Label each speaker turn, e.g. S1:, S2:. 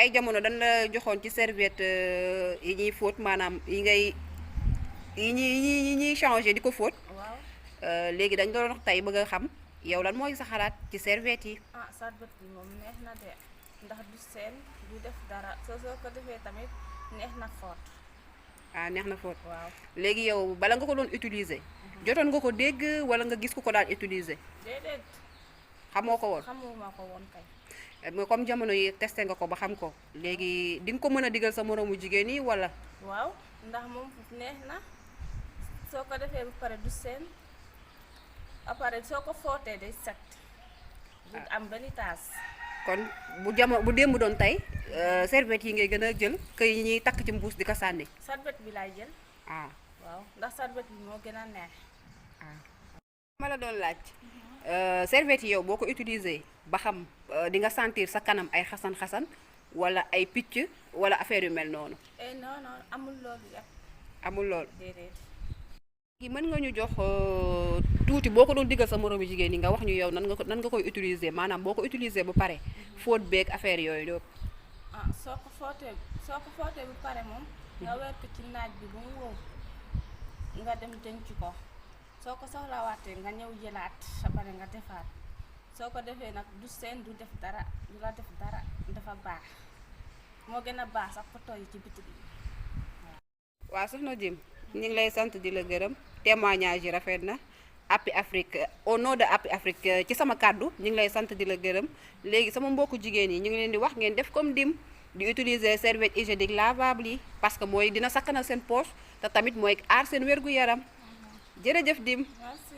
S1: ay jamono dañ la joxoon ci serviette yi ñuy fóot maanaam yi ñuy changé di ko fóot.
S2: waaw.
S1: léegi dañ doon wax tey bëgg a xam yow lan mooy sa xalaat ci serviette yi.
S2: ah serviette bi moom neex na de ndax du seen du def dara soo ko defee tamit neex na fóot.
S1: ah neex na fóot.
S2: waaw.
S1: léegi yow bala nga ko doon utiliser. jotoon nga ko dégg wala nga gis ku ko daan utiliser.
S2: déedéet.
S1: xamoo ko woon.
S2: xamuma ko woon kay.
S1: mais comme jamono yi testé nga ko ba xam ko léegi di nga ko mën a digal sa moroomu jigéen yi wala.
S2: waaw ndax moom neex na soo ko defee ba pare du seen après soo ko footee day set. du am benn taas.
S1: kon bu démb doon tey serviette yi ngay gën a jël que yi ñuy takk ci mbuus di ko sànni.
S2: serviette bi laay jël.
S1: ah
S2: waaw ndax serviette bi moo gën a neex.
S1: ma la doon laaj serviette yi yow boo ko utiliser ba xam di nga sentir sa kanam ay xasan-xasan wala ay picc wala affaire yu mel noonu.
S2: non non amul loolu yëpp.
S1: amul loolu.
S2: déedéet.
S1: gi mën nga ñu jox tuuti boo ko doon digal sa moroomu jigéen yi nga wax ñu yow nan nga koy utiliser maanaam boo ko utiliser ba pare fóot beeg affaire yooyu yëpp.
S2: ah soo ko footee ba pare moom nga weer ko ci naaj bi ba mu wow nga dem denc ko soo ko soxlawaatee nga ñëw jëlaat sa pare nga defaat soo ko defee nag du seen du def dara du la def dara dafa baax moo gën a baax sax photo yi ci bitig yi.
S1: waaw soxna Jim ñu ngi lay sant di la gërëm témoignage yi rafet na ApiAfrique au nom de ApiAfrique ci sama kàddu ñu ngi lay sant di la gërëm léegi sama mbokku jigéen yi ñu ngi leen di wax ngeen def comme Dim di utiliser serviette hygiénique lavable yi parce que mooy dina sakkanal seen poche te tamit mooy aar seen wér-gu-yaram jërëjëf Dim.
S2: Merci.